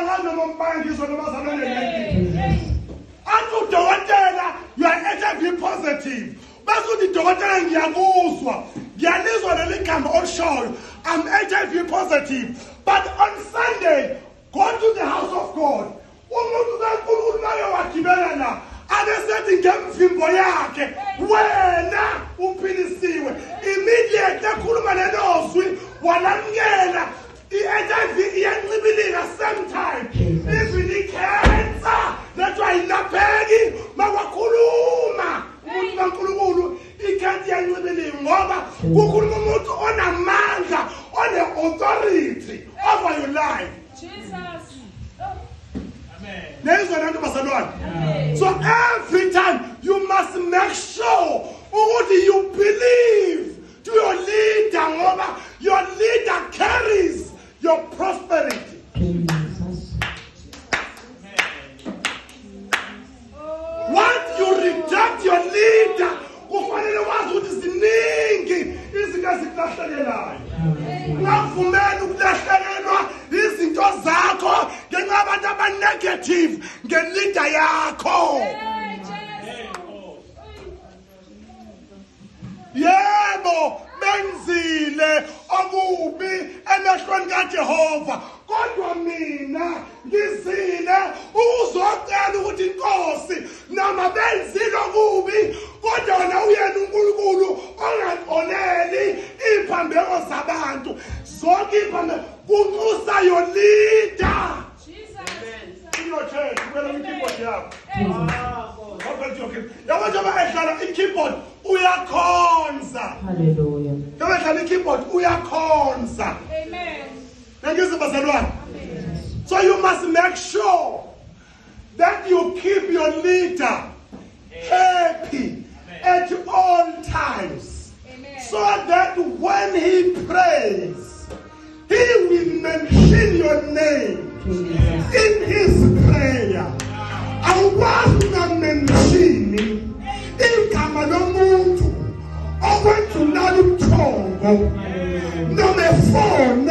Anganoma mbangiso nabazalwane nendini. Athi udokotela, you are HIV positive. Bese uthi, "Dokotela, ngiyakuzwa, ngiyalizwa leli gama olishoyo. I'm HIV positive." But on Sunday, go to the house of God. Umuntu kaNkulunkulu make wagibela la, abesethi ngemvimbo yakhe, "Wena uphilisiwe." Immediately ekhuluma lelo zwi, walamukela, i-HIV iyancibilika same time. Even i-cancer lethiwa ayilapheki, makwakhuluma umuntu kaNkulunkulu, i-cancer iyancibilika, ngoba kukhuluma umuntu onamandla, one-authority over your life. Jesus. Oh. Neyizwa lento, bazalwane? So every time you must make sure ukuthi you believe to your leader, ngoba your leader carries your prosperity. Jesus. Once you reject your leader, kufanele wazi ukuthi ziningi izinto ezikulahlekelayo. Ungavumeli ukulahlekelwa izinto zakho ngenxa yabantu aba-negative nge-leader yakho. Hey, Jesu. Yebo, benzile okubi emehlweni kaJehova, kodwa mina ngizile ukuzocela ukuthi, inkosi, noma benzile okubi, kodwa wena uyena uNkulunkulu ongaxoleli iziphambeko zabantu zonke iziphambeko. Kunxusa your leader. Jesus. In your church, ubela kwi-keyboard yakho. Open to your keyboard. Yabo, njengoba edlala i-keyboard, uyakhonza. Hallelujah. Njengoba edlala i-keyboard, uyakhonza. Amen. Nangizwe, bazalwane? So you must make sure that you keep your leader happy at all times, Amen. so that when he prays, he will mention your name Jesus. in his prayer. Awukwazi ungamenshini igama lomuntu okwendlulala ubuthongo noma efona.